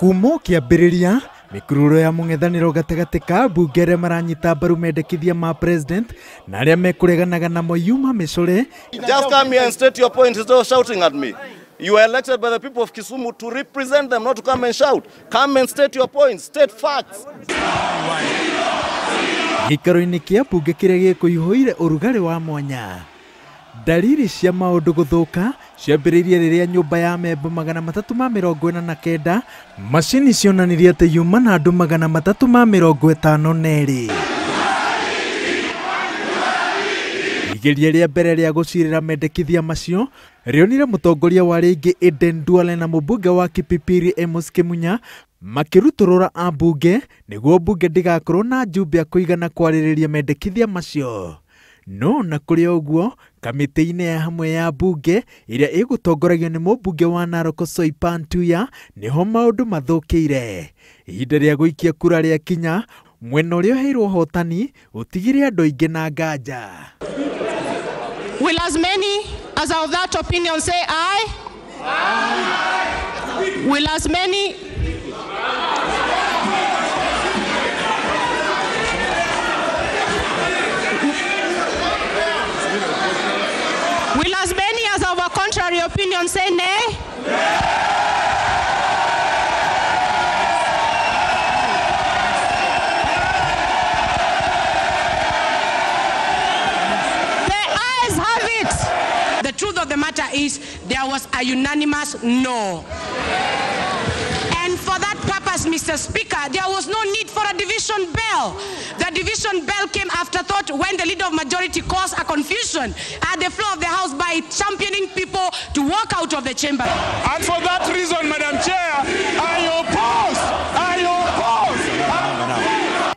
Kuma ũkĩambĩrĩria mĩkururo ya mũng'ethanĩro gatagatĩ ka ambunge arĩa maranyita mbaru mendekithia ma president na arĩa mekũreganaga namo yuma mĩcore. Just come here and state your point instead of shouting at me. You are elected by the people of Kisumu to represent them, not to come and shout. Come and state your points, state facts. Gĩikaro-inĩ kĩa mbunge kĩrĩa gĩkũihũire ũrugarĩ wa mwanya. Dalili cia maũndũ gũthũka ciambĩrĩirie rĩrĩa nyũmba ya memba 349 macini cionanirie atĩ yuma na andũ 352. Igeria rĩa mbere rĩa gũcirĩra mendekithia macio rĩonire mũtongoria wa rĩngĩ Aden Duale na mũmbunge wa Kipipiri Amos Kimunya makĩrutũrũra ambunge nĩguo mbunge ndĩgakorwo na njumbe ya kũigana kwarĩrĩria mendekithia macio. No na kũrĩ ũguo kamĩtĩ-inĩ ya hamwe ya mbunge ĩrĩa ĩgũtongoragio nĩ mũmbunge wa Narok Soipan Tuya nĩho maũndũ mathũkĩire. Ihinda rĩa gũikia kura rĩakinya mwena ũrĩa ũheirwo ũhotani ũtigire andũ aingĩ na nganja. Will as many as are of that opinion say aye? Aye. Will as many Will as many as of a contrary opinion say nay? The ayes have it. The truth of the matter is there was a unanimous no. And for that purpose, Mr. Speaker, there was no need for a division bell. The division bell came afterthought when the leader of majority caused a confusion at the floor of the house by championing people to walk out of the chamber. And for that reason, Madam Chair, I oppose! I oppose!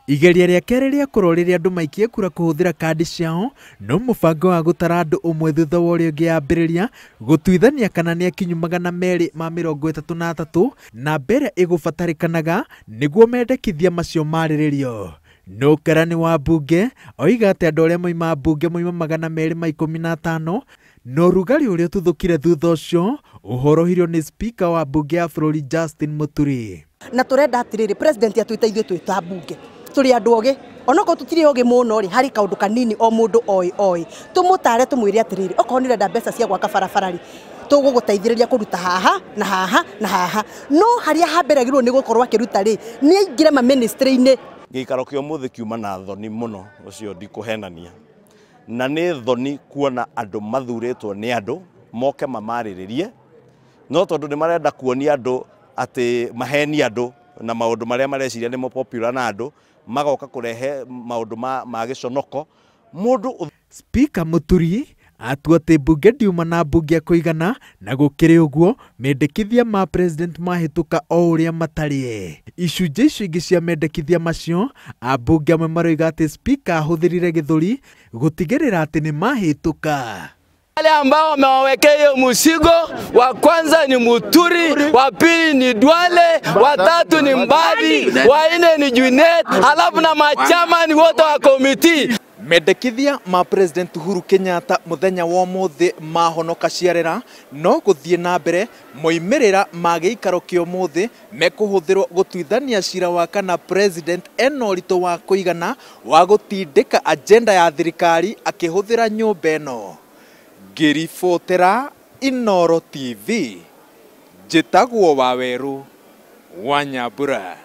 Igeria rĩa kerĩ rĩa kũrora rĩrĩa andũ maikie kura kũhũthĩra kandi ciao no mũbango wa gũtara andũ ũmwe thutha wa ũrĩa ũngĩ yambĩrĩria gũtuithania kana nĩ akinyu 233 na mbere ĩgũbatarĩkanaga nĩguo mendekithia macio marĩrĩrio. No karani wa mbunge oiga atĩ andũ arĩa moima mbunge moima 215 na ũrugarĩ ũrĩa ũtuthũkire thutha ũcio ũhorohirio nĩ spika wa mbunge ya bũrũri Justin Muturi. Na tũrenda atĩrĩrĩ president atwĩte ithuĩ twĩ ta mbunge tũrĩ andũ ogĩ onokorwo tũtirĩ ogĩ mũno rĩ harĩ kaũndũ kanini o mũndũ oĩ oĩ tũmũtare tũmwĩre atĩrĩrĩ okorwo nĩ ũrenda mbeca cia gwaka barabara rĩ tũgũgũteithĩrĩria kũruta haha na haha na haha no harĩa hamberagĩrwo nĩ gũkorwo akĩruta rĩ nĩ aingĩre ma ministry-inĩ. Gĩikaro kĩa ũmũthĩ kiuma na thoni mũno ũcio ndikũhenania na nĩ thoni kuona andũ mathurĩtwo nĩ andũ moke mamarĩrĩrie no tondũ nĩ marenda kuonia andũ atĩ maheni andũ na maũndũ marĩa mareciria nĩmo popular na andũ magoka kũrehe maũndũ ma gĩconoko mũndũ. Speaker Muturi atua atĩ mbunge ndiuma na mbunge ya kũigana na gũkĩrĩ ũguo mendekithia ma president mahĩtũka o ũrĩa matariĩ. Icunjĩ icio ingĩ cia mendekithia macio ambunge amwe maroiga atĩ speaker ahũthĩrire gĩthũri gũtigĩrĩra atĩ nĩ mahĩtũka. Wale ambao wamewawekea hiyo mzigo, wa kwanza ni Muturi, wa pili ni Duale, wa tatu ni Mbadi, wa nne ni Junet, halafu na machama ni wote wa komiti. Mendekithia ma President Uhuru Kenyatta muthenya wa ũmũthĩ mahonoka ciarera no gũthiĩ na mbere moimĩrĩra ma gĩikaro kĩa ũmũthĩ mekũhũthĩrwo gũtuithania cira wa kana President ena ũritũ wa kũigana wa gũtindĩka agenda ya thirikari akĩhũthĩra nyũmba ĩno. Ngĩribotera Inooro TV, njĩtagwo Wawerũ wa Nyambura.